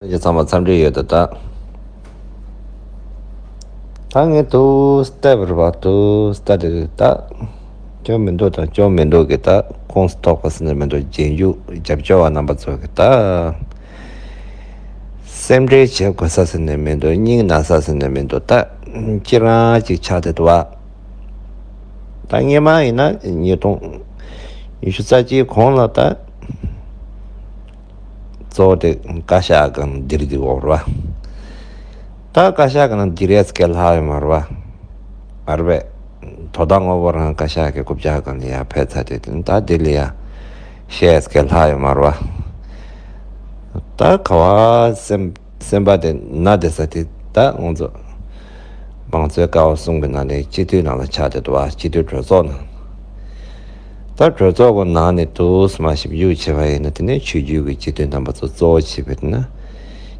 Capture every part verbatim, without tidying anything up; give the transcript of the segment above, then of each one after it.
ཁྱེད་ཚང་མ་འཚམས་འདྲི་ཡོད་དོ། ད་ད་ངས་དུ་བལྟས་པར་བ་དུ་བལྟས་དེ་ད་སྐྱོན་མི་འདུག་དང་སྐྱོན་མི་འདུག་གི་ད་ཁོངས་གཏོགས་པ་ཟེར་ནས་མི་འདུག་རྗེས་འཇུག་རྒྱབ་སྐྱོར་བ་རྣམ་པ་ཚོ་གི་ད་སེམས་ཁྲལ་བྱེད་དགོས་ས་ཟེར་ནས་མི་འདུག་སྙིང་ན་ས་ཟེར་ནས་མི་འདུག་ད་ཁྱེད་རང་ཅིག་ཆགས་དེ་འདུག་བ། ད་སྔས་མ་ཡིན་ན་ཉིས་སྟོང་ཉི་ཤུ་རྩ་གཅིག་གོང་ལ་ད། གཙོ་བོ་དེ་བཀའ་ཤག་གི་ནང་འདིར་འདི་འོག་ར། ད་བཀའ་ཤག་གི་ནང་འདིར་ཡས་སྐད་ལྷག་ཡོད་མ་རེད་བ། མ་རེད་པས། དོ་བདག་དངོས་པོ་རང་བཀའ་ཤག་གི་རྐུབ་བཀྱག་སྒང་ལ་ཡར་ཕེབས་ཚར་དེ་ད་འདི་ལ་ཡར་བཤད་ཡས་སྐད་ལྷག་ཡོད་མ་རེད་བ། ད་ག་བ་སེམས་སེམས་པ་དེ་ན་བསྡད་ས་དེ་ད་ང་ཚོ་མང་གཙོའི་ཀ་བ་གསུམ་གི་ནང་ནས་སྤྱི་འཐུས་ནང་ལ་ཆགས་བསྡད་འདུག་བ། སྤྱི་འཐུས་གྲོས་ཚོགས་ནང་། ད་གྲོས་ཚོགས་ཀྱི་ནང་ནས་དུ་མ་ཞིབ་འཇུག་བྱས་པ་ཡིན་ན་དེ་ནས་ཆོས་བརྒྱུད་ཀྱི་སྤྱི་འཐུས་རྣམ་པ་ཚོ་གཙོ་བོ་བྱས་པའི་དེ་ན་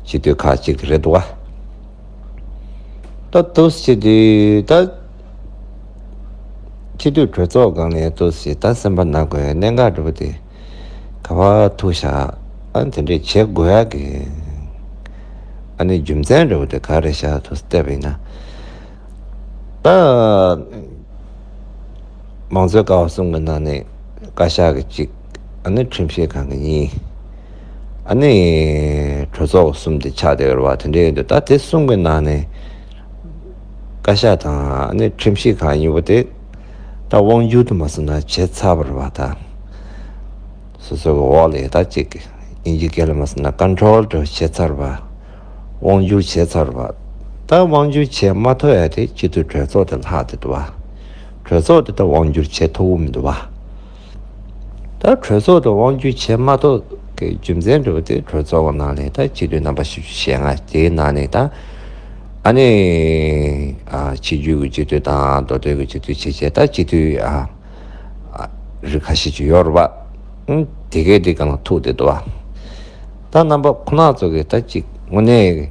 སྤྱི་འཐུས་ཁག་ཅིག་རེད་འདུག་བ། ད་དུ་སྤྱི་འཐུས་ད་སྤྱི་འཐུས་གྲོས་ཚོགས་སྒང་ནས་དུ་ཞིག་ད་སེམས་པ་ན་དགོས་གནད་འགག་འདྲ་པོ་དེ་ག་བ་ཐུག་ཤག་ཨ་དེ་འདྲས་བྱེད་དགོས་ཡག་གི་ཨ་ནི་རྒྱུ་མཚན་འདྲ་པོ་དེ་ག་རེ་ཤག་དུ་བལྟས་པ་ཡིན་ན། ད་མང་གཙོའི་ཀ་བ་གསུམ་གྱི་ནང་ནས་བཀའ་ཤག་གི་གཅིག་ཨ་ནི་ཁྲིམས་ཞིབ་ཁང་གི་གཉིས། ཨ་ནི་གྲོས་ཚོགས་གསུམ་དེ་ཆགས་བསྡད་ཡོད་རེད་བ། དེ་འདྲ་ཡིན་དུས་ད་དེ་གསུམ་གྱི་ནང་ནས་བཀའ་ཤག་དང་ཨ་ནི་ཁྲིམས་ཞིབ་ཁང་གཉིས་པོ་དེ་ད་དབང་སྒྱུར་དུ་མ་སོང་ན་བྱས་ཚར་བ་རེད་བ། ད་སོ་སོ་གི་འོག་ལ་ད་གཅིག་དབྱིན་ཇི་སྐད་ལ་མ་སོང་ན་ཀོན་ཊོལ་འདྲ་བྱས་ཚར་བ། དབང་སྒྱུར་བྱས་ཚར་བ། ད་དབང་སྒྱུར་བྱས་མ་ཐུབ་ཡ་དེ་སྤྱི་འཐུས་གྲོས་ཚོགས་དེ་ལྷག་དེ་འདུག་བ། གྲོས་ཚོགས་དེ་ད་དབང་སྒྱུར་བྱས་ཐུབ་ཀྱི་མི་འདུག་བ། ད་གྲོས་ཚོགས་དེ་དབང་སྒྱུར་བྱས་མ་ཐུབ་ཀྱི་རྒྱུ་མཚན་འདྲ་བོ་དེ་གྲོས་ཚོགས་ཀྱི་ནང་ལ་ད་སྤྱི་འཐུས་རྣམ་པ་བཞི་བཅུ་ཞེ་ལྔ་དེའི་ནང་ནས་ད་ཨ་ནི་ཨ་ཕྱི་རྒྱུད་ཀྱི་སྤྱི་འཐུས་དང་མདོ་སྟོད་ཀྱི་སྤྱི་འཐུས་བྱས་བྱས་ད་སྤྱི་འཐུས་ཨ། རིགས་ཁ་ཤས་ཅིག་ཡོད་རེད་བ། ཨང་། དེ་གས་དེ་ག་ལ་ཐུག་བསྡད་འདུག་བ། ད་རྣམ་པ་ཁོ་ན་ཚོ་གིས་ད་ཅིག་དངོས་གནས་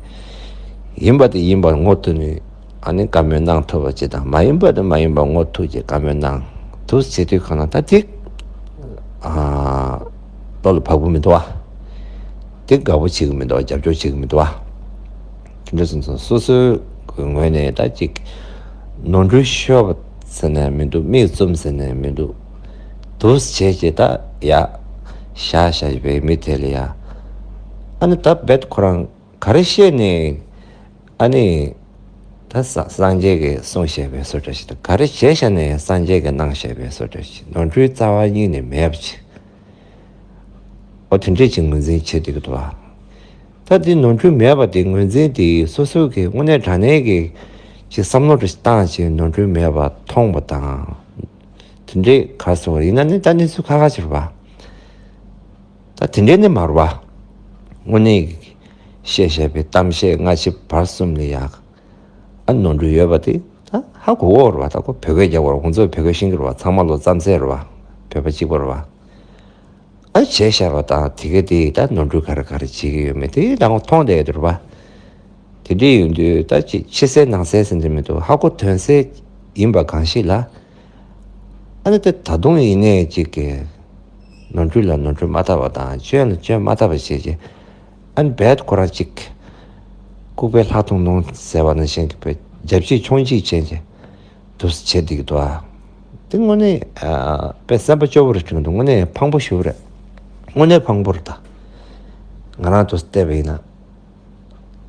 ཡིན་པ་དེ་ཡིན་པར་ངོ་ཐུག་ནས་ཨ་ནི་བཀའ་མོལ་གནང་ཐུབ་པ་ཅིག་དང་མ་ཡིན་པ་དེ་མ་ཡིན་པ་ངོ་ཐུག་ཅིག་བཀའ་མོལ་གནང་ཐུབ་བྱེད་དུས་ག་ལ་ད་དེ་ཨ་བློ་ལ་བབ་གི་མི་འདུག་བ། དེ་དགའ་པོ་བྱེད་གི་མི་འདུག་བ། རྒྱབ་སྐྱོར་བྱེད་གི་མི་འདུག་བ། དེ་འདྲ་སོང་ཙང་སོ་སོའི་ངོས་ནས་ད་ཅིག་ནོར་འཁྲུལ་ཤོར་བ་ཟེར་ནས་མི་འདུག་མིག་བཙུམ་ཟེར་ནས་མི་འདུག་དུ་བྱས་ཀྱི་ད་ཡ་བཞག་བཞག་པའི་མི་དེ་ལ་ཡ། ཨ་ནི་ད་རྦད་ཁོ་རང་ག་རེ་བཤད་ནས་ཨ་ནི་ད་ས་སངས་རྒྱས་ཀྱིས་གསུངས་བཞག་པའི་བཟོ་འདྲ་ཞིག་དང་ག་རེ་བྱས་བཞག་ནས་སངས་རྒྱས་ཀྱིས་གནང་བཞག་པའི་བཟོ་འདྲ་ཞིག་ནོར་འཁྲུལ་རྩ་བ་ཉིད་ནས་མེད་པ་ཅིག་འོ་དེ་འདྲས་ཅིག་ངོས་འཛིན་བྱེད་བསྡད་ཀྱི་འདུག་བ། ད་དེ་ནོར་འཁྲུལ་མེད་པ་དེ་ངོས་འཛིན་དེ་སོ་སོ་གི་དངོས་གནས་དྲང་གནས་ཀྱི་ཅིག་བསམ་བློ་རེ་བཏང་བྱས་ནོར་འཁྲུལ་མེད་པ་མཐོང་བ་དང་། དེ་འདྲས་ག་སོགས་ཡིན་ན་ནི་ད་གནས་ཚུལ་ཁ་ཁ་ཕྱིར་བ། ད་དེ་འདྲས་ནི་མ་རེད་བ། དངོས་གནས་བཤད་བཤད་པའི་གཏམ་བཤད་སྔ་ཕྱི་བར་གསུམ་ལ་ཡག་ཨ་ནོར་འཁྲུལ་ཡོད་པ་དེ་ད་ཧ་གོ་གི་རེད་བ། ད་ཁོ་བོད་སྐད་རྒྱག་པ་རེད། ཁོང་ཚོས་བོད་སྐད་ཤེས་ཀྱི་རེད་བ། ཚང་མ་ལོ་རྩམ་ཟན་རེད་བ། བོད་པ་གཅིག་པ་རེད་བ། ཨ་བྱས་བཞག་པ་དང་དེ་ག་དེ་ད་ནོར་འཁྲུལ་ག་རེ་ག་རེ་བྱེད་ཀྱི་ཡོད་མེད་དེ་ད་ཁོ་མཐོང་བསྡད་ཡོད་རེད་བ། དེ་འདྲ་ཡིན་དུས་ད་ཅིག་ཕྱི་གསལ་ནང་གསལ་ཟེར་འདྲ་མི་འདུག་ཧ་གོ་དོན་གསལ་ཡིན་པ་གང་ཞིག་ལ། ཨ་ནི་ད་ད་དུང་ཡིན་ནའི་ཅིག་གི་ནོར་འཁྲུལ་ལ་ནོར་འཁྲུལ་མ་བཏབ་པ་དང་སྐྱོན་ལ་སྐྱོན་མ་བཏབ་པ་བྱས་རྗེས། ཨ་ནི་རྦད་ཁོ་རང་ཅིག་ལྐུགས་པའི་ལྷ་མཐོང་མཐོང་ཟེར་བ་ནང་བཞིན་གྱི་བོད་རྒྱབ་གཅིག་མཆོང་གཅིག་བྱས་རྗེས་དུ་བྱེད་བསྡད་ཀྱི་འདུག་ཨ། དེ་དངོས་གནས་ཨ་དཔེ་སེམས་པ་སྐྱོ་བོ་རེ་བྱུང་འདུག་དངོས་གནས་ཕངས་པོ་ཞེ་པོ་རེད། དངོས་གནས་ཕངས་པོ་རེད་ད། ང་རང་དུ་བལྟས་པ་ཡིན་ན།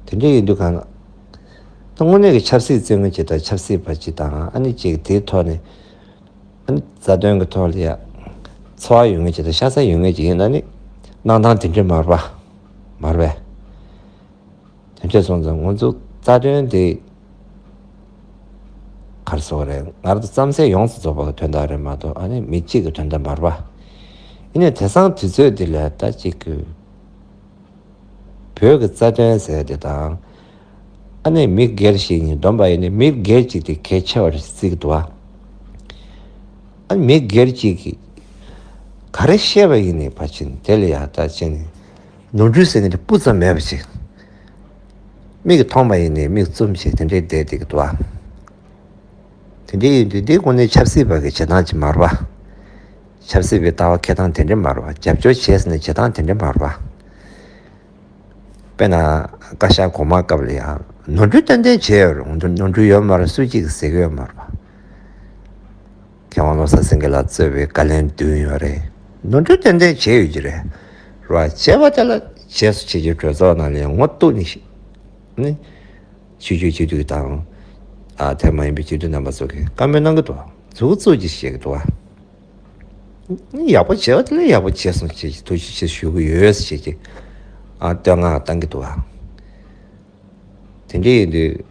དེ་འདྲ་ཡིན་དུས་གང་ལ། ད་དངོས་གནས་ཀྱི་ཆབ་སྲིད་རྩོད་མཁན་ཅིག་དང་ཆབ་སྲིད་པ་ཅིག་དང་ཨ་ནི་ཅིག་དེའི་ཐོག་ནས། ཨ་ནི་རྩ་དོན་གྱི་ཐོག་ལ་ཡ། འཚོ་བ་ཡོད་མཁན་ཅིག་དང་ཤ་ཚ་ཡོད་མཁན་ཅིག་ཡིན་ན་ནི། གནང་སྟངས་དེ་འདྲ་མ་རེད་པ། མ་རེད་པས། དེ་འདྲ་སོང་ཙང་ང་ཚོ་རྩ་དོན་དེ། ག་རེ་ཟེར་དགོས་རེད། ང་རང་ཚོ་རྩམ་ཟན་ཡོངས་སུ་རྫོགས་པ་གི་དོན་དག་རེད་མ་གཏོགས་ཨ་ནི་མི་གཅིག་གི་དོན་དག་མ་རེད་པ། ཡིན་ནའི་དེང་སང་དུས་ཚོད་འདི་ལ་ད་ཅིག་གི་བོད་ཀྱི་རྩ་དོན་ཟེར་དེ་དང་། ཨ་ནི་མི་སྒེར་ཞིག་ཡིན་བསྡོམས་པ་ཡིན་ནའི་མི་སྒེར་གཅིག་དེ་གལ་ཆེ་བ་རེད་བརྩི་གི་འདུག་བ། ཨ་ནི་མི་སྒེར་གཅིག་གིས་ག་རེ་བཤད་པ་ཡིན་ནའི་ཕར་ཕྱིན་དེ་ལ་ཡ་ད་ཕྱིན་ནས་ནོར་འཁྲུལ་ཟེར་མཁན་དེ་སྤུ་ཙམ་མེད་པ་ཞིག་མིག་གིས་མཐོང་བ་ཡིན་ནའི་མིག་བཙུམ་བྱས་དེ་འདྲའི་བསྡད་བསྡད་ཀྱི་འདུག་བ། དེ་འདྲའི་ཡིན་དུས་འདི་དངོས་གནས་ཆབ་སྲིད་པ་གི་བྱེད་སྟངས་ཅིག་མ་རེད་པ། ཆབ་སྲིད་པའི་ལྟ་བ་འཁྱེར་སྟངས་དེ་འདྲ་མ་རེད་པ། རྒྱབ་སྐྱོར་བྱས་ཟེར་ནས་བྱེད་སྟངས་དེ་འདྲ་མ་རེད་པ། དཔེར་ན་བཀའ་ཤག་གོང་མ་སྐབས་ལ་ཡང་ནོར་འཁྲུལ་ཏན་ཏན་བྱས་ཡོད་རེད། ནོར་འཁྲུལ་ནོར་འཁྲུལ་ཡོད་མ་རེད། སུ་གཅིག་གིས་ཟེར་གི་ཡོད་མ་རེད་པ། མཁས་དབང་བློ་བཟང་སེང་གེ་ལགས་གཙོས་པའི་བཀའ་བློན་བདུན་ཡོད་རེད། ནོར་འཁྲུལ་ཏན་ཏན་བྱས་ཡོད་ཀྱི་རེད། རེད་བ། བྱས་པ་དེ་ལ་རྗེས་སུ་བྱེད་ཀྱི་གྲོས་ཚོགས་ནང་ལ་ཡང་ངོ་གཏུགས་ནས་ཤི་ནི་ཆོས་བརྒྱུད་སྤྱི་འཐུས་དང་། ཨ། དེ་མ་ཡིན་པའི་སྤྱི་འཐུས་རྣམ་པ་ཚོ་གིས་བཀའ་མོལ་གནང་གི་འདུག། མཛུབ་གུ་བཙུགས་ཀྱིས་བཤད་ཀྱི་འདུག་བ། ཡག་པོ་བྱས་པ་དེ་ལ་ཡག་པོ་བྱས་སོང་ཞེས་ཀྱི་ཐུགས་རྗེ་ཆེ་ཞུ་གི་ཡོད་ཞེས་ཀྱི། ཨ། བསྟོད་བསྔགས་བཏང་གི་འདུག་བ། དེ་འདྲ་ཡིན་དུས།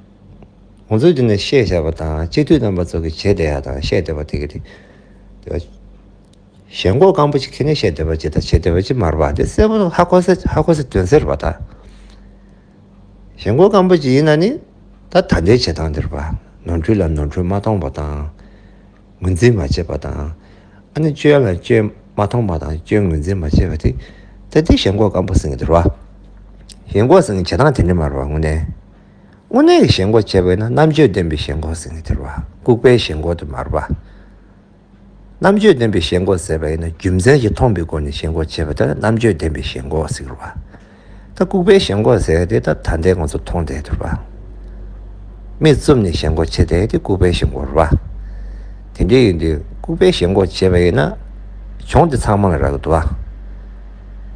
ང་ཚོས་འདི་ནས་བཤད་བཞག་པ་དང་སྤྱི་འཐུས་རྣམ་པ་ཚོ་གིས་བྱས་བསྡད་ཡ་དང་བཤད་བསྡད་པ་དེ་གི་དེ། དེ་བ། ཞེན་ཁོག་སྐམ་པོ་ཅིག་ཁྱེར་ནས་བཤད་བསྡད་པ་ཅིག་དང་བྱས་བསྡད་པ་ཅིག་མ་རེད་པ། དེ་གསལ་པོ་ཧ་གོ་ས་ཧ་གོ་ས་དོན་གསལ་རེད་པ་ད། ཞེན་ཁོག་སྐམ་པོ་ཅིག་ཡིན་ན་ནི། ད་ད་ལྟའི་བྱེད་སྟངས་འདི་རེད་པ། ནོར་འཁྲུལ་ལ་ནོར་འཁྲུལ་མ་མཐོང་བ་དང་། ངོས་འཛིན་མ་བྱས་པ་དང་། ཨ་ནི་སྐྱོན་ལ་སྐྱོན་མ་མཐོང་བ་དང་སྐྱོན་ངོས་འཛིན་མ་བྱས་པ་དེ། ད་དེ་ཞེན་ཁོག་སྐམ་པོ་ཟེར་གྱི་འདུག་ར། ཞེན་ཁོག་ཟེར་མཁན་བྱེད་སྟངས་དེ་འདྲ་མ་རེད་པ། དངོས་གནས། དངོས་གནས་ཀྱི་ཞེན་ཁོག་བྱས་པ་ཡིན་ན་རྣམ་དཔྱོད་ལྡན་པའི་ཞེན་ཁོག་ཟེར་མཁན་དེ་རེད་པ། ལྐུགས་པའི་ཞེན་ཁོག་དེ་མ་རེད་པ། རྣམ་དཔྱོད་ལྡན་པའི་ཞེན་ཁོག་ཟེར་བ་ཡིན་ན་རྒྱུ་མཚན་ཞིག་མཐོང་པའི་སྒོ་ནས་ཞེན་ཁོག་བྱས་པ་དེ་ལ་རྣམ་དཔྱོད་ལྡན་པའི་ཞེན་ཁོག་ཟེར་གྱི་རེད་པ། ད་ལྐུགས་པའི་ཞེན་ཁོག་ཟེར་ཡ་དེ་ད་ད་ལྟའི་ང་ཚོ་མཐོང་བསྡད་དུས་པ། མིག་བཙུམ་ནས་ཞེན་ཁོག་བྱེད་བསྡད་ཡ་དེ་ལྐུགས་པའི་ཞེན་ཁོག་རེད་པ། དེ་འདྲ་ཡིན་དུས་ལྐུགས་པའི་ཞེན་ཁོག་བྱས་པ་ཡིན་ན། གྱོང་དེ་ཚང་མ་ལ་རག་གི་འདུག་པ།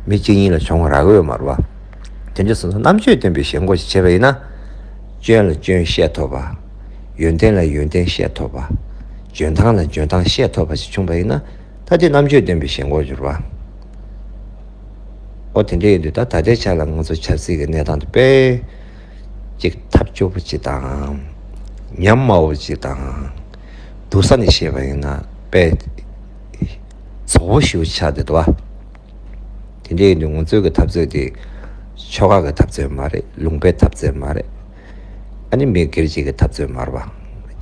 མི་གཅིག་གཉིས་ལ་གྱོང་རག་གི་ཡོད་མ་རེད་པ། དེ་འདྲ་སོང་ཙང་རྣམ་དཔྱོད་ལྡན་པའི་ཞེན་ཁོག་ཅིག་བྱས་པ་ཡིན་ན། སྐྱོན་ལ་སྐྱོན་བཤད་ཐུབ་པ། ཡོན་ཏན་ལ་ཡོན་ཏན་བཤད་ཐུབ་པ། འཇོན་ཐང་ལ་འཇོན་ཐང་བཤད་ཐུབ་པ་ཞིག་བྱུང་པ་ཡིན་ན། ད་དེ་རྣམ་དཔྱོད་ལྡན་པའི་ཞེན་ཁོག་འགྱུར་བ། ཨོ་དེ་འདྲ་ཡིན་དུས་ད་ད་ལྟའི་ཆ་ལ་ང་ཚོ་ཆབ་སྲིད་ཀྱི་གནས་སྟངས་དེ་དཔེ་ཅིག་ཐབས་སྐྱོ་པོ་ཅིག་དང་། ཉམས་དམའ་བོ་ཅིག་དང་། སྡུག་ས་ནས་བཤད་པ་ཡིན་ན་དཔེ་བཙོག་པོ་ཞེ་པོ་ཆགས་བསྡད་འདུག་བ། དེ་འདྲ་ཡིན་དུས་ང་ཚོའི་གི་འཐབ་རྩོད་དེ་ཆོལ་ཁ་གི་འཐབ་རྩོད་མ་རེད། ལུང་པའི་འཐབ་རྩོད་མ་རེད། ཨ་ནི་མི་སྒེར་གཅིག་གི་འཐབ་རྩོད་མ་རེད་པ།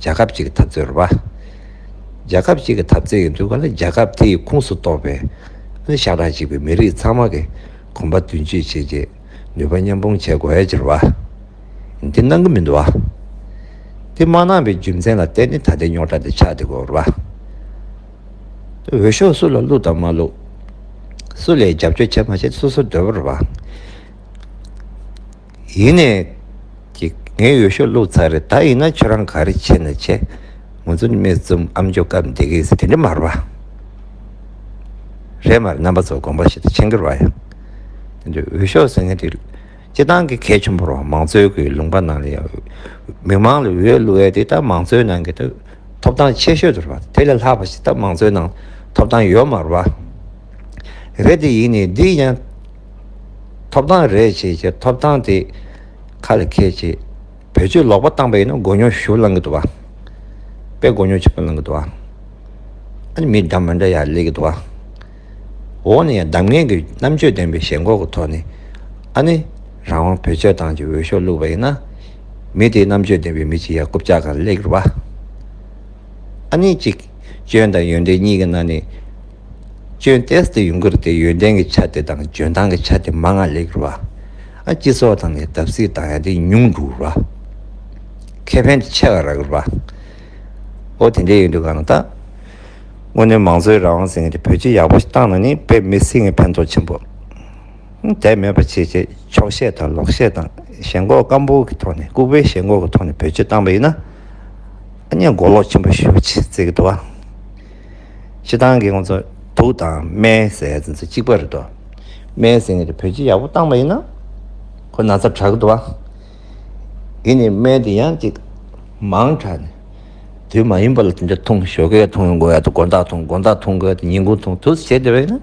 རྒྱལ་ཁབ་གཅིག་གི་འཐབ་རྩོད་རེད་པ། རྒྱལ་ཁབ་གཅིག་གི་འཐབ་རྩོད་ཡིན་དུས་ག་ལ་རྒྱལ་ཁབ་དེ་ཡི་ཁོངས་སུ་གཏོགས་པའི་ཨ་ནི་ཤ་ཁྲག་གཅིག་པའི་མི་རིགས་ཚང་མ་གི་གོམ་པ་མདུན་སྐྱོད་བྱེད་ཀྱི་ནུས་པ་མཉམ་སྤུངས་བྱེད་དགོས་ཡ་ཅིག་རེད་པ། འདི་གནང་གི་མི་འདུག་བ། དེ་མ་གནང་བའི་རྒྱུ་མཚན་ལ་བརྟེན་ནས་ད་ལྟའི་རྙོག་དྲ་དེ་ཆགས་བསྡད་ཀྱི་ཡོད་རེད་པ། འོས་ཤོག་སུ་ལ་བླུགས་དང་མ་བླུགས། སུ་ལ་རྒྱབ་སྐྱོར་བྱས་མ་བྱས་སོ་སོའི་འདོད་པ་རེད་པ། ཡིན་ནའི། ཀྱི་ངས་འོས་ཤོག་བླུགས་ཚར་རེད། ད་ཡིན་ན་ཁྱོད་རང་ག་རེ་བྱས་ན་བྱས། ང་ཚོ་ནི་མིག་བཙུམ་ཨམ་ཅོག་བཀབ་བསྡད་ཀྱི་ཟེར་དེ་འདྲ་མ་རེད་པ། རེད་མ་རེད། རྣམ་པ་ཚོ་དགོངས་པ་ཞིག་ཏུ་མཁྱེན་གྱི་རེད་པ་ཡ། དེ་འདྲ་འོས་ཤོག་ཟེར་མཁན་དེ། སྤྱི་བཏང་གི་གལ་ཆེན་པོ་རེད་པ། མང་གཙོའི་གི་ལུང་པ་ནང་ལ་ཡ། མི་མང་ལ་འོས་བླུགས་ཡ་དེ་ད་མང་གཙོའི་ནང་གི་ད། ཐོབ་ཐང་ཆེ་ཤོས་དེ་རེད་པ། དེ་ལས་ལྷག་པ་ཞིག་ད་མང་གཙོའི་ནང་ཐོབ་ཐང་ཡོད་མ་རེད་པ། རེད་དེ་ཡིན་ནའི་འདི་ཡང་ཐོབ་ཐང་རེད་ཅེས་ཀྱི་ཐོབ་ཐང་དེ་ཁ་ལ་འཁྱེར་བྱས་བེད་སྤྱོད་ལོག་པ་བཏང་པ་ཡིན་ན་མགོ་རྙོག་ཞེ་པོ་ལངས་ཀྱི་འདུག་པ། དཔེ་མགོ་རྙོག་ཆེན་པོ་ལངས་ཀྱི་འདུག་པ། ཨ་ནི་མི་འདྲ་མི་འདྲ་ཡར་སླེབས་ཀྱི་འདུག་པ། འོག་ནས་ཡང་གདམ་ངན་གྱི་རྣམ་དཔྱོད་ལྡན་པའི་ཞེན་ཁོག་གི་ཐོག་ནས་ཨ་ནི་རང་དབང་བེད་སྤྱོད་བཏང་བྱས་འོས་ཤོག་བླུགས་པ་ཡིན་ན། མི་དེའི་རྣམ་དཔྱོད་ལྡན་པའི་མི་ཅིག་ཡར་རྐུབ་བཀྱག་སྒང་སླེབས་ཀྱི་རེད་པ། ཨ་ནི་གཅིག་སྐྱོན་དང་ཡོན་ཏན་གཉིས་ཀྱི་ནང་ནས། སྐྱོན་ཏོག་ཙམ་ཡོང་གི་རེད་དེ། ཡོན་ཏན་གྱི་ཆ་དེ་དང་འཇོན་ཐང་གི་ཆ་དེ་མང་ང་སླེབས་ཀྱི་རེད་པ། ཨ་སྤྱི་ཚོགས་ཐོག་ནས་བརྡབ་གསིག་བཏང་ཡ་དེ་ཉུང་འགྲོ་གི་རེད་པ། ཁེ་ཕན་དེ་ཆེ་བ་རག་གི་རེད་པ། ཨོ་དེ་འདྲ་ཡིན་དུས་ག་ན་ད། དངོས་གནས་མང་གཙོའི་རང་དབང་ཟེར་མཁན་དེ་བེད་སྤྱོད་ཡག་པོ་ཞིག་བཏང་ན་ནི་དཔེ་མི་སྲིད་ངས་ཕན་ཐོགས་ཆེན་པོ། དེ་མེད་པ་བྱས་བྱས་འཁྱོག་བཤད་དང་ལོག་བཤད་དང་ཞེན་ཁོག་སྐམ་པོ་གི་ཐོག་ནས། ལྐུགས་པའི་ཞེན་ཁོག་གི་ཐོག་ནས་བེད་སྤྱོད་བཏང་པ་ཡིན་ན། ཨ་ནི་མགོ་ལོག་ཆེན་པོ་ཞེ་པོ་ཅིག་བརྩི་གི་འདུག་པ། སྤྱིར་བཏང་གི་ང་ཚོ་དུག་དང་སྨན་ཟེར་ཡ་དེ་ཚོ་གཅིག་པ་རེད་དོ། སྨན་ཟེར་མཁན་དེ་བེད་སྤྱོད་ཡག་པོ་བཏང་པ་ཡིན་ན། ཁོ་ན་ཚ་དྲག་གི་འདུག་པ། ཡིན་ནའི་སྨན་དེ་ཡང་ཅིག་མང་དྲགས་ནས། དུས་མ་ཡིན་པ་ལ་དེ་འདྲ་འཐུང་། ཞོགས་ཀས་འཐུང་དགོས་ཡ་དང་། དགོང་དག་འཐུང་། དགོང་དག་འཐུང་དགོས་ཡ་དང་། ཉིན་གུང་འཐུང་། དུས་བྱས་བསྡད་པ་ཡིན་ན་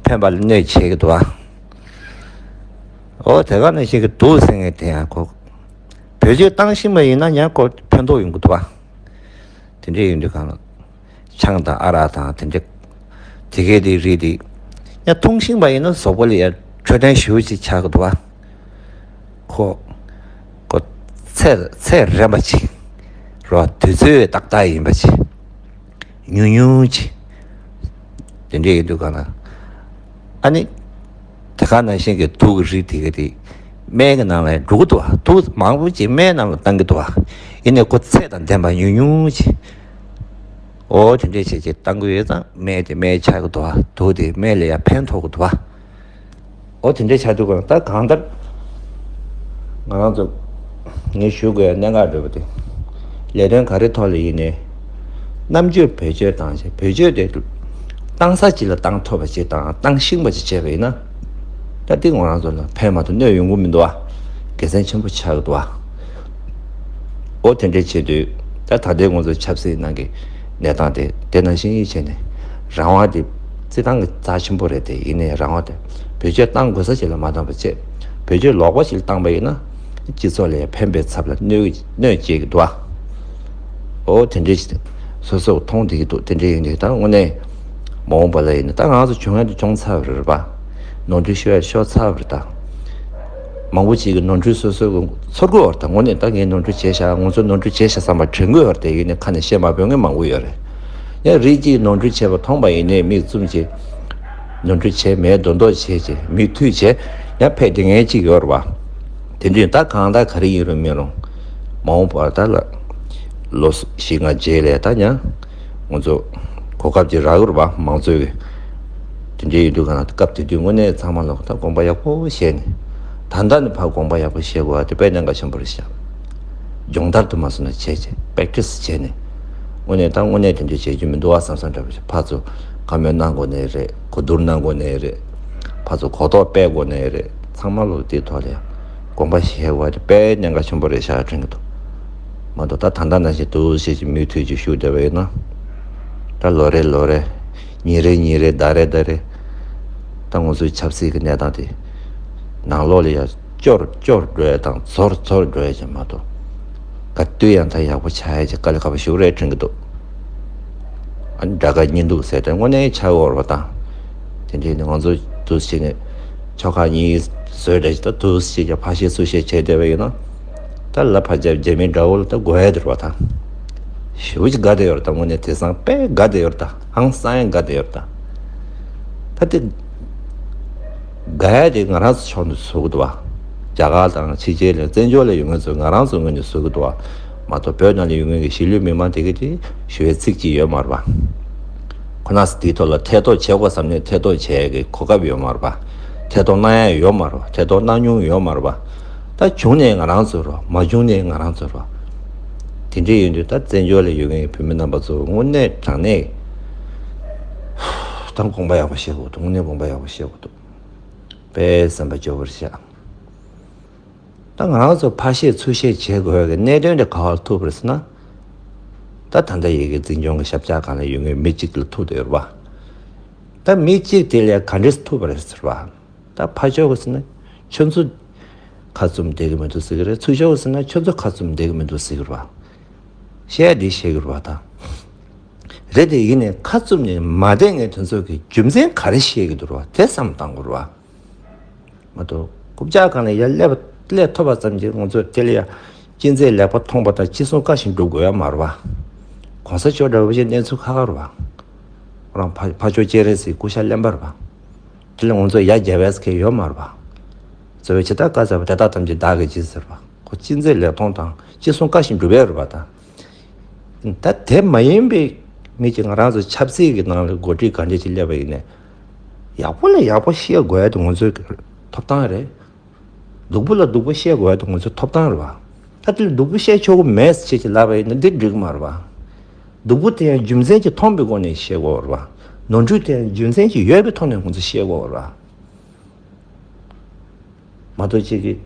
ཕན་པ་ལ་གནོད་བྱེད་ཀྱི་འདུག་པ། འོ་དེ་ག་ནང་བཞིན་གྱི་དུག་ཟེར་མཁན་དེ་ཡང་ཁོ་བེད་སྤྱོད་བཏང་ཤེས་པ་ཡིན་ན་ཡང་ཁོ་ཕན་ཐོགས་ཡོང་གི་འདུག་པ། དེ་འདྲ་ཡིན་དུས་གང་ལ། ཆང་དང་ཨ་རག་དང་དེ་འདྲ། དེ་གའི་དེ་རིགས་དེ་ཡང་འཐུང་ཤེས་པ་ཡིན་ན་གཟུགས་པོ་ལ་ཡང་འཕྲོད་བསྟེན་ཞེ་པོ་ཅིག་ཆགས་ཀྱི་འདུག་པ། ཁོ། ཁོ་ཚེ་ཚེ་རིང་བ་ཅིག་རོ། དུས་ཚོད་ཏག་ཏག་ཡིན་པ་ཅིག་ཉུང་ཉུང་ཅིག་དེ་འདྲ་ཡིན་དུས་ག་ན། ཨ་ནི། དེ་ག་ནང་བཞིན་གྱི་དུག་གི་རིགས་དེ་ག་དེ་སྨན་གྱི་ནང་ལ་འགྲོ་གི་འདུག་པ། དུག་མང་པོ་ཅིག་སྨན་ནང་ལ་བཏང་གི་འདུག་པ། ཡིན་ནའི་ཁོ་ཚད་དང་ལྡན་པ་ཉུང་ཉུང་ཅིག་འོ་དེ་འདྲས་བྱས་བྱས་བཏང་གི་ཡོད་ཙང་སྨན་དེ་སྨན་ཆགས་ཀྱི་འདུག་པ། དུག་དེ་སྨན་ལ་ཡང་ཕན་ཐོགས་ཀྱི་འདུག་པ། འོ་དེ་འདྲས་ཆགས་དུས་ག་ན་ད་གང་ལྟར། ང་རང་ཚོ་ངས་ཞུ་དགོས་གནད་འགག་འདྲ་པོ་དེ། ལས་དོན་ག་རེ་ཐོག་ལ་ཡིན་ནའི། རྣམ་དཔྱོད་བེད་སྤྱོད་བཏང་བྱས། བེད་སྤྱོད་དེ་བཏང་ས་གཅིག་ལ་བཏང་ཐུབ་པ་ཅིག་དང་། བཏང་ཤེས་པ་ཅིག་བྱས་པ་ཡིན་ན། ད་དེ་ང་རང་ཚོ་ལ་ཕན་མ་གཏོགས་གནོད་ཡོང་གི་མི་འདུག་ཨ། དགེ་མཚན་ཆེན་པོ་ཆགས་ཀྱི་འདུག་ཨ། འོ་དེ་འདྲས་བྱེད་དུས། ད་ད་ལྟའི་ང་ཚོ་ཆབ་སྲིད་ནང་གི་གནས་སྟངས་དེ་དེ་ནང་བཞིན་བྱས་ནས། རང་དབང་དེ་བརྩི་སྟངས་ཀྱི་རྩ་ཆེན་པོ་རེད། དེ་ཡིན་ནའི་རང་དབང་དེ་བེད་སྤྱོད་བཏང་དགོས་ས་ཞིག་ལ་མ་བཏང་བ་བྱས། བེད་སྤྱོད་ལོག་པ་ཞིག་ལ་བཏང་པ་ཡིན་ན། སྤྱི་ཚོགས་ལ་ཕན་པའི་ཚབ་ལ་གནོད་གནོད་སྐྱེལ་གྱི་འདུག་ཨ། འོ་དེ་འདྲས་ཞིག་སོ་སོས་མཐོང་བསྡད་ཀྱི་འདུག། དེ་འདྲས་ཡིན་དུས་ད་དངོས་གནས་མ་འོངས་པ་ལ་ཡིན་ན། ད་ང་ཚོ་བྱུང་ཡ་དེ་བྱུང་ཚར་བ་རེད་པ། ནོར་འཁྲུལ་ཤོར་ཡ་ཤོར་ཚར་བ་རེད་ད། མང་པོ་ཅིག་གིས་ནོར་འཁྲུལ་སོ་སོའི་ཚོར་གྱི་ཡོད་རེད་ད། དངོས་གནས་ད་ངས་ནོར་འཁྲུལ་བྱས་ཤག། ང་ཚོས་ནོར་འཁྲུལ་བྱས་ཤག་བསམ་པ་དྲན་གྱི་ཡོད་རེད་དེ། ཡིན་ནའི་ཁ་ནས་བཤད་མ་ཕོད་མཁན་མང་པོ་ཡོད་རེད། ཡང་རིགས་གཅིག་ནོར་འཁྲུལ་བྱས་པ་མཐོང་པ་ཡིན་ནའི་མིག་བཙུམ་བྱས། ནོར་འཁྲུལ་བྱས་མེད་མདོག་མདོག་བྱས་བྱས། མིག་མཐུད་བྱས། ཡང་ཕེབས་བསྡད་མཁན་གཅིག་ཡོད་རེད་པ། དེ་འདྲ་ཡིན་ད་གང་ལྟར་ག་རེ་ཡིན་རུང་མིན་རུང་། མ་འོངས་པར་ད་ལ་ལོ་བཞི་ལྔ་རྗེས་ལ་ད་ཡང་ང་ཚོ་གོ་སྐབས་ཅིག་རག་གི་རེད་པ། མང་གཙོའི་གི། དེ་འདྲ་ཡིན་དུས་ག་ན་སྐབས་དེ་དུས་དངོས་གནས་ཚང་མ་ལ་ད་དགོངས་པ་ཡག་པོ་བཞེས་ནས། ད་ལྟ་ནས་ཕར་དགོངས་པ་ཡག་པོ་བཞེས་དགོས་པ་དེ་དཔེ་གནད་འགག་ཆེན་པོ་རེད་ཤག། སྦྱོང་བརྡར་དུ་མ་སོང་ན་བྱས་བྱས། པེག་ཊི་སི་བྱས་ནས། དངོས་གནས་ད་དངོས་གནས་དེ་འདྲ་བྱེད་རྒྱུ་མི་འདུག་བ་བསམ་བསམ་འདྲ་པོ་ཞིག། ཕར་ཚུར་བཀའ་མོལ་གནང་དགོས་ནའི་རེད། གོ་བསྡུར་གནང་དགོས་ནའི་རེད། ཕར་ཚུར་གོ་རྟོགས་སྤེལ་དགོས་ནའི་རེད། ཚང་མ་ལོག་དེའི་ཐོག་ལ་ཡང་དགོངས་པ་བཞེས་དགོས་པ་དེ་དཔེ་གནད་འགག་ཆེན་པོ་རེད་ཤག་དྲན་གྱི་འདུག། མ་གཏོགས་ད་ད་ལྟ་ནང་བཞིན་འདུག་སེ་ཅིག་མིག་མཐུད་ཅིག་བཞུགས་བསྡད་པ་ཡིན་ན། ད་ལོ་རེ་ལོ་རེ། ཉིན་རེ་ཉིན་རེ། ཟླ་རེ་ཟླ་རེ། ད་ང་ཚོའི་ཆབ་སྲིད་ཀྱི་གནས་སྟངས་དེ་ནང་ལོགས་ལ་ཡང་སྐྱོ་རུ་སྐྱོ་རུ་འགྲོ་ཡ་དང་། རྫོགས་རུ་རྫོགས་རུ་འགྲོ་ཡ་ཅིག་མ་གཏོགས། ག་དུས་ཡང་ད་ཡག་པོ་ཆགས་ཡ་ཅིག་དཀའ་ལས་ཁག་པོ་ཞིག་རེད་དྲན་གྱི་འདུག། ཨ་ནི་དགྲ་དགའ་གཉེན་སྡུག་ཟེར་དེ་དངོས་གནས་ཆགས་ཡོད་རེད་པ་ད། དེ་འདྲའི་ནི་ང་ཚོ་འདུག་སེ་བྱས་ནས་ཁྱོ་ག་གཉིས་བཟོས་འདྲ་ཞིག་ད་འདུག་སེ་བྱས་ཀྱང་ཕར་བཤད་ཚུར་བཤད་བྱས་བསྡད་པ་ཡིན་ན། ད་ལ་ཕར་རྒྱབ་རྒྱ་མི་དགྲ་བོ་ལ་ད་དགོས་ཡ་དེ་རེད་པ་ད། ཞེ་པོ་ཅིག་དགའ་བསྡད་ཡོད་རེད་ད། དངོས་གནས་དེང་སང་དཔེ་དགའ་བསྡད་ཡོད་རེད་ད། ཧང་སང་ཡང་དགའ་བསྡད་ཡོད་རེད་ད། ད་དེ་དགའ་ཡ་དེ་ང་རང་ཚོ་ཕྱོགས་ནས་བཟོ་གི་འདུག་བ། རྒྱ་གར་དང་ཕྱི་རྒྱལ་ལ་བཙན་བྱོལ་ལ་ཡོད་མཁན་ཚོས་ང་རང་ཚོ་ངོས་ནས་བཟོ་གི་འདུག་བ། མ་གཏོགས་བོད་ནང་ལ་ཡོད་མཁན་གྱི་གཞིས་ལུས་མི་མང་དེ་གས་དེ་ཞུ་བའི་ཚིག་ཅིག་ཡོད་མ་རེད་པ། ཁོ་ན་ཚོ་དེའི་ཐོག་ལ་ཐེ་གཏོགས་བྱེད་དགོས་བསམ་ནས་ཐེ་གཏོགས་བྱེད་ཡ་གི་གོ་སྐབས་ཡོད་མ་རེད་པ། ཐེ་གཏོགས་གནང་ཡ་ཡོད་མ་རེད་པ། ཐེ་གཏོགས་གནང་མྱོང་ཡོད་མ་རེད་པ། ད་བྱུང་ནས་ང་རང་ཚོ་རེད། མ་བྱུང་ནས་ང་རང་ཚོ་རེད། དེ་འདྲ་ཡིན་དུས་ད་བཙན་བྱོལ་ལ་ཡོད་མཁན་གྱི་བོད་མི་རྣམ་པ་ཚོ་དངོས་གནས་དྲང་གནས་ད་དགོངས་པ་ཡག་པོ་བཞེས་དགོས་འདུག། དངོས་གནས་དགོངས་པ་ཡག་པོ་བཞེས་དགོས་འདུག། དཔེ་སེམས་པ་སྐྱོ་པོ་རེད་ཤག། ད་ང་རང་ཚོ་ཕར་བཤད་ཚུར་བཤད་བྱེད་དགོས་ཀྱི་གནད་དོན་དེ་ག་པར་ཐུག་པ་རེད་ཟེར་ན། ད་ད་ལྟ་ཡི་གེ་འཛིན་སྐྱོང་གི་ཞབས་བཅགས་སྒང་ལ་ཡོད་མཁན་མི་གཅིག་ལ་ཐུག་བསྡད་ཡོད་རེད་པ། ད་མི་གཅིག་དེ་ལ་ག་འདྲས་ཐུག་པ་རེད་ཟེར་བ། ད་ཕར་ཕྱོགས་ཀྱིས་ཟེར་ན་ཁྱོད་ཚོ་ཁ་བཙུམ་བསྡད་ཀྱི་མི་འདུག་ཟེར་གྱི་རེད། ཚུར་ཕྱོགས་ཀྱིས་ཟེར་ན་ཁྱོད་ཚོ་ཁ་བཙུམ་བསྡད་ཀྱི་མི་འདུག་ཟེར་གྱི་རེད་པ། བཤད་ཡ་འདི་བཤད་ཀྱི་རེད་པ་ད། རེད་དེ་ཡིན་ནའི་ཁ་བཙུམ་ནས་མ་བསྡད་མཁན་དེ་ཚོ་གིས་རྒྱུ་མཚན་ག་རེ་བཤད་ཀྱི་འདུག་རེད་པ། དེ་བསམ་བློ་བཏང་དགོས་རེད་པ། མ་གཏོགས་རྐུབ་བཀྱག་སྒང་ལ་ཡར་སླེབས་སླེབས་ཐུབ་པ་ཙམ་གྱིས་ང་ཚོས་དེ་ལ་ཡ་ཅི་མཛད་ལེགས་པར་མཐོང་བ་དང་ཅི་གསུང་བཀའ་བཞིན་སྒྲུབ་དགོས་ཡ་མ་རེད་པ། གོང་ས་མཆོག་འདྲ་བོ་ཞིག་གནས་ཚུལ་ཁག་ཁག་རེད་པ། ཁོ་རང་ཕ་ཕ་ཕྱོགས་སྤྱན་རས་གཟིགས་སྐུ་ཤ་རློན་པ་རེད་པ། དེ་ལ་ང་ཚོ་ཡ་རྒྱལ་བས་ཁེལ་ཡོད་མ་རེད་པ། གཙོ་བོའི་ཇི་ལྟར་བཀའ་སྩལ་པ་དེ་དག་ཐམས་ཅད་བདག་གིས་བགྱིས་ཟེར་བ། ཁོ་ཅི་མཛད་ལེགས་མཐོང་དང་ཅི་གསུང་བཀའ་བཞིན་སྒྲུབ་པས་རེད་པ་ད། ད་དེ་མ་ཡིན་པའི་མི་གཅིག་ང་རང་ཚོ་ཆབ་སྲིད་ཀྱི་ནང་ལ་འགོ་ཁྲིད་ག་འདྲ་ཅིག་སླེབས་པ་ཡིན་ནའི། ཡག་པོ་ལ་ཡག་པོ་བཤད་དགོས་ཡ་དེ་ང་ཚོའི་ཐོབ་ཐང་རེད། སྡུག་པོ་ལ་སྡུག་པོ་བཤད་དགོས་ཡ་དེ་ང་ཚོའི་ཐོབ་ཐང་རེད་པ། ད་དེ་ལ་སྡུག་པོ་བཤད་ཆོག་གི་མེད་ཟེར་ཅིག་ལབ་པ་ཡིན་ན་འདི་འགྲིག་གི་མ་རེད་པ། སྡུག་པོ་དེ་ཡང་རྒྱུ་མཚན་ཅིག་མཐོང་པའི་སྒོ་ནས་བཤད་དགོས་རེད་པ། ནོར་འཁྲུལ་དེ་ཡང་རྒྱུ་མཚན་ཅིག་ཡོད་པའི་ཐོག་ནས་ང་ཚོས་བཤད་དགོས་རེད་པ། མ་གཏོགས་ཅིག་གིས་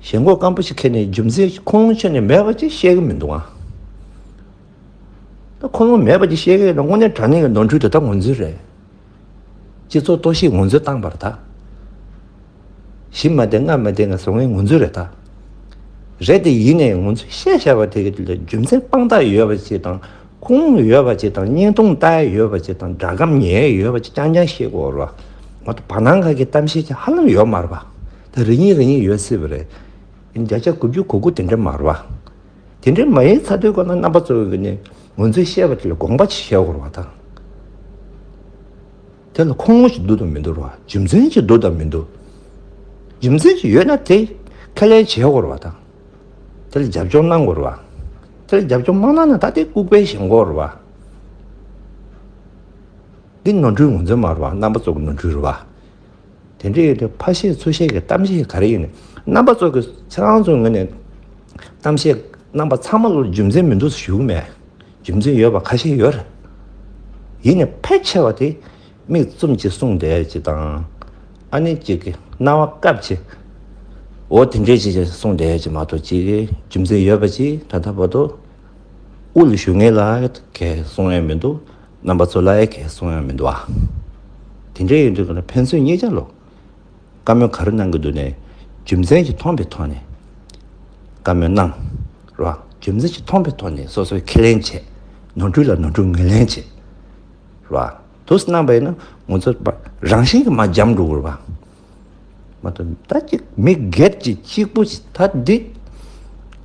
ཞེན་ཁོག་སྐམ་པོ་ཞིག་ཁྱེར་ནས་རྒྱུ་མཚན་ཁུངས་ལུང་ཆད་ནས་མེད་པ་ཅིག་བཤད་ཀྱི་མི་འདུག་ཨ། ད་ཁུངས་ལུང་མེད་པ་ཅིག་བཤད་ཀྱི་ཡོད་ན་དངོས་གནས་དྲང་གནས་ཀྱི་ནོར་འཁྲུལ་དེ་ད་ང་ཚོའི་རེད། སྤྱི་ཚོགས་གཏོར་བཤིག་ང་ཚོས་བཏང་བ་རེད་ད། གཞི་མ་བདེ་རྔ་མ་བདེ་ང་བཟོ་མཁན་ང་ཚོ་རེད་ད། རེད་དེ་ཡིན་ནའི་ང་ཚོས་བཤད་བཞག་པ་དེ་གི་དེ་ལ་རྒྱུ་མཚན་དཔང་རྟགས་ཡོད་པ་ཅིག་དང་། ཁུངས་ཡོད་པ་ཅིག་དང་། བརྙན་ཐུང་ལྟ་ཡ་ཡོད་པ་ཅིག་དང་། སྒྲ་སྒམ་ཉན་ཡ་ཡོད་པ་ཅིག་རྐྱང་རྐྱང་བཤད་དགོས་རེད་པ། མ་གཏོགས་བར་སྣང་ཁ་གི་གཏམ་བཤད་ཅིག་ཧ་ལམ་ཡོད་མ་རེད་པ། ད་རེ་གཉིས་རེ་གཉིས་ཡོད་སྲིད་པ་རེད། ཡིན་བརྒྱ་ཆ་དགུ་བཅུ་གོ་དགུ་དེ་འདྲ་མ་རེད་པ། དེ་འདྲའི་མ་ཡིན་ཚ་དུས་ག་ན་རྣམ་པ་ཚོ་གི་ནི་ང་ཚོས་བཤད་པ་དེ་ལ་དགོངས་པ་ཅིག་བཞེས་དགོས་རེད་པ་ད། དེ་ལ་ཁུངས་ལུང་ཞིག་འདུག་དང་མི་འདུག་རེད་པ། རྒྱུ་མཚན་ཅིག་འདུག་དང་མི་འདུག། རྒྱུ་མཚན་ཅིག་ཡོད་ན་དེ་ཁས་ལེན་བྱེད་དགོས་རེད་པ་ད། དེ་ལ་རྒྱབ་སྐྱོར་གནང་དགོས་རེད་པ། དེ་ལ་རྒྱབ་སྐྱོར་མ་གནང་ན་ད་དེ་ལྐུགས་པས་བཞེངས་དགོས་རེད་པ། འདི་ནོར་འཁྲུལ་ང་ཚོའི་མ་རེད་པ། རྣམ་པ་ཚོ་གི་ནོར་འཁྲུལ་རེད་པ། དེ་འདྲ་ཡོད་དུས་ཕར་བཤད་ཚུར་བཤད་ཀྱི་གཏམ་བཤད་ག་རེ་ཡིན་ནའི་ རྣམ་པ་ཚོ་གི་ཁྱེད་རང་ཚོའི་ངོས་ནས་གཏམ་བཤད་རྣམ་པ་ཚང་མ་ལ་རྒྱུ་མཚན་མི་འདུག་ཞུ་གི་མེད། རྒྱུ་མཚན་ཡོད་པ་ཁ་ཤས་ཡོད་རེད། ཡིན་ནའི་ཕལ་ཆེ་བ་དེ་མིག་བཙུམ་གྱིས་གསུངས་བསྡད་ཀྱི་དང་། ཨ་ནི་གཅིག་གི་རྣ་བ་བཀབ་བྱས། འོ་དེ་འདྲས་ཅིག་གསུངས་བསྡད་ཀྱི་མ་གཏོགས། གཅིག་གི་རྒྱུ་མཚན་ཡོད་པ་ཅིག་ད་ལྟ་བར་དུ་དབུ་ལ་ཞུ་མཁན་ལ་གས་གསུང་ཡ་མི་འདུག། རྣམ་པ་ཚོ་ལ་ཡ་གས་གསུང་ཡ་མི་འདུག་ཨ། དེ་འདྲས་ཡིན་དུས་ཀྱི་ལ་ཕན་ཚུན་གཉིས་ཆ་ལོ། བཀའ་མོལ་ག་རེ་གནང་གི་འདུག་ནས། རྒྱུ་མཚན་ཅིག་མཐོང་པའི་ཐོག་ནས་བཀའ་མོལ་གནང་། རེད་བ། རྒྱུ་མཚན་ཅིག་མཐོང་པའི་ཐོག་ནས་སོ་སོས་ཁས་ལེན་བྱས། ནོར་འཁྲུལ་ལ་ནོར་འཁྲུལ་ངོས་ལེན་བྱས། རེད་བ། དུས་གནང་པ་ཡིན་ན་ང་ཚོ་རང་བཞིན་གྱིས་མར་འཇམ་འགྲོ་གི་རེད་བ། མ་གཏོགས་ད་ཅིག་མི་སྒེར་གྱི་གཅིག་པུ་ཞིག་ད་འདི་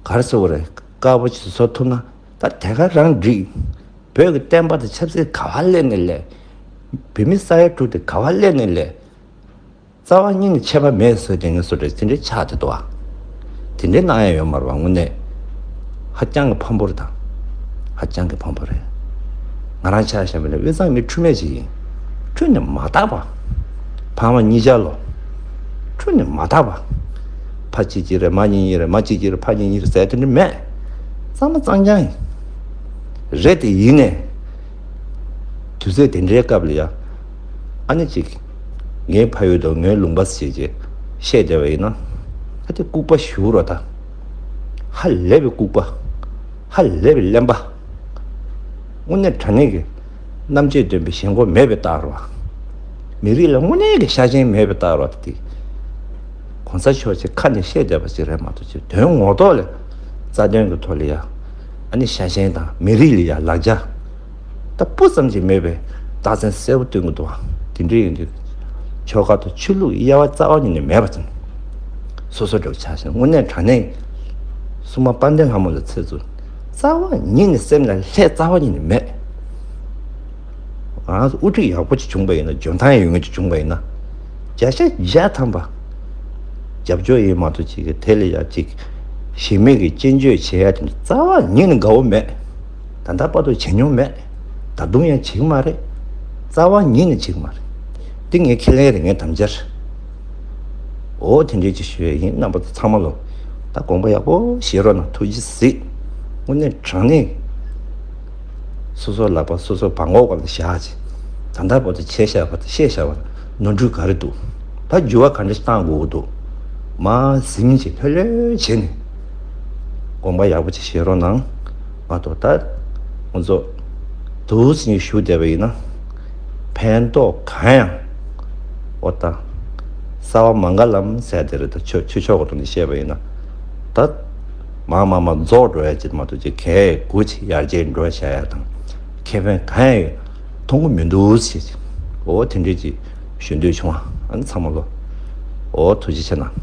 ག་རེ་ཟེར་བ་རེད། དཀར་པོ་ཞིག་བཟོ་ཐུབ་ན་ད་དེ་ག་རང་འགྲིག། བོད་ཀྱི་བསྟན་པ་དང་ཆབ་སྲིད་ག་བ་སླེབས་ནས་སླེབས། བོད་མི་ས་ཡ་དྲུག་དེ་ག་བ་སླེབས་ནས་སླེབས། རྩ་བ་ཉིད་ནས་ཁྱད་པར་མེད་ཟེར་དེ་ངས་བཟོ་འདྲ་དེ་འདྲའི་ཆགས་བསྡད་འདུག་བ། དེ་འདྲའི་གནང་ཡ་ཡོད་མ་རེད་བ། དངོས་གནས་ཧ་ཅང་གི་ཕངས་པོ་རེད་ད། ཧ་ཅང་གི་ཕངས་པོ་རེད། ང་རང་ཆ་བཞག་པ་ན་དབུས་གཙང་མི་འཁྲུལ་མེད་ཅིག་ཡིན། འཁྲུལ་ནས་མ་དག་པ། ཕ་མ་གཉིས་ཆ་ལོ། འཁྲུལ་ནས་མ་དག་པ། ཕ་གཅིག་གཅིག་རེད། མ་གཉིས་གཉིས་རེད། མ་གཅིག་གཅིག་རེད། ཕ་གཉིས་གཉིས་རེད་ཟེར་དེ་འདྲ་མེད། གཙང་མ་གཙང་རྐྱང་ཡིན། རེད་དེ་ཡིན་ནས། དུས་ཚོད་དེ་འདྲའི་སྐབས་ལ་ཡ། ཨ་ནི་ཅིག་ངའི་ཕ་ཡུལ་དང་ངའི་ལུང་པ་ཟེར་བྱས་བཤད་བསྡད་པ་ཡིན་ན། ཨ་དེ་ལྐུགས་པ་ཞུ་རོགས་ད། ཧ་ལས་པའི་ལྐུགས་པ། ཧ་ལས་པའི་གླེན་པ། དངོས་གནས་དྲང་གནས་ཀྱི་རྣམ་དཔྱོད་ལྡན་པའི་ཞེན་ཁོག་མེད་པའི་རྟགས་རེད་བ། མི་རིགས་ལ་དངོས་གནས་ཀྱི་ཤ་ཞེན་མེད་པའི་རྟགས་རེད་བ་དེ། གོང་ས་མཆོག་ཅིག་ཁ་ནས་བཤད་བསྡད་པ་ཅིག་རེད་མ་གཏོགས་ཅིག་དོན་ངོ་ཐོག་ལ་རྩ་དོན་གྱི་ཐོག་ལ་ཡ། ཨ་ནི་ཤ་ཞེན་དང་མི་རིགས་ལ་ཡ་ལག་ཆ་ད་སྤུ་ཙམ་ཅིག་མེད་པའི་རྟགས་མཚན་གསལ་པོ་སྟོན་གྱི་འདུག་བ། དེ་འདྲ་ཡིན་དུས་ཆོལ་ཁ་དང་ཆོས་ལུགས་དབྱེ་བ་རྩ་བ་ཉིད་ནས་མེད་པ་ཙམ། སོ་སོ་འདྲ་བོ་ཆགས་ཤིང་། དངོས་གནས་དྲང་གནས་སྲུང་མ་དཔལ་ལྡན་ལྷ་མོ་ལ་ཚེ་བཙུན་རྩ་བ་ཉིད་ནས་སེམས་ལ་ལྷད་རྩ་བ་ཉིད་ནས་མེད། ང་རང་ཚོ་དབུ་ཁྲིད་ཡག་པོ་ཅིག་བྱུང་པ་ཡིན་ན། འཇོན་ཐང་ཡོད་མཁན་ཅིག་བྱུང་པ་ཡིན་ན། བརྒྱ་ཆ་བརྒྱ་ཐམ་པ་རྒྱབ་སྐྱོར་ཡིན་མ་གཏོགས་ཅིག་གི་དེ་ལ་ཡ་ཅིག་གཞི་མེད་ཀྱི་སྐྱོན་བརྗོད་བྱེད་ཡ་དེ་འདྲ་རྩ་བ་ཉིད་ནས་དགའ་བོ་མེད། ད་ལྟ་བར་དུ་བྱེད་མྱོང་མེད། ད་དུང་ཡང་བྱེད་ཀྱི་མ་རེད། རྩ་བ་ཉིད་ནས་བྱེད་ཀྱི་མ་རེད། འདི་ངའི་ཁས་ལེན་རེད། ངའི་དམ་བཅའ་རེད། འོ་དེ་འདྲས་ཅིག་ཞུ་ཡ་ཡིན། རྣམ་པ་ཚོ་ཚང་མ་ལོ་ད་དགོངས་པ་ཡག་པོ་བཞེས་རོགས་གནང་། ཐུགས་རྗེ་གཟིགས། དངོས་གནས་དྲང་གནས་སོ་སོ་ལག་པ་སོ་སོ་བ་ངོག་པ་ལ་བཞག་ཅིག་ད་ལྟ་བར་དུ་བྱས་བཞག་པ་དང་བཤད་བཞག་པ་ནོར་འཁྲུལ་ག་རེ་འདུག་ད་འགྱུར་བ་ག་འདྲ་ཞིག་བཏང་དགོས་ཀྱི་འདུག་མར་གཟིམ་ཅིག་ལྷོད་ལྷོད་བྱས་ནས་དགོངས་པ་ཡག་པོ་ཅིག་བཞེས་རོགས་གནང་། མ་གཏོགས་ད་ང་ཚོ་འདུག་སེ་ཞུ་བསྡད་པ་ཡིན་ན་ཕན་ཐོགས་གང་ཡང་། འོ་ད་སརྦ་མངྒ་ལམ་ཟེར་དེ་རེད། ད་ཆོས་ཆོས་ཕྱོགས་ཀྱི་ཐོག་ནས་བཤད་པ་ཡིན་ན། ད་མར་མར་མར་རྫོགས་འགྲོ་ཡ་ཅིག་མ་གཏོགས་ཅིག་གལ་དགུ་ཅིག་ཡར་རྒྱས་འགྲོ་བྱ་ཡ་དང་ཁེ་ཕན་གང་ཡང་མཐོང་གི་མི་འདུག་ཟེར། འོ་དེ་འདྲས་ཅིག་ཞུ་འདོད་བྱུང་བ། ཨ་ནི་ཚང་མ་ལོ། འོ་ཐུགས་རྗེ་ཆེ་གནང་།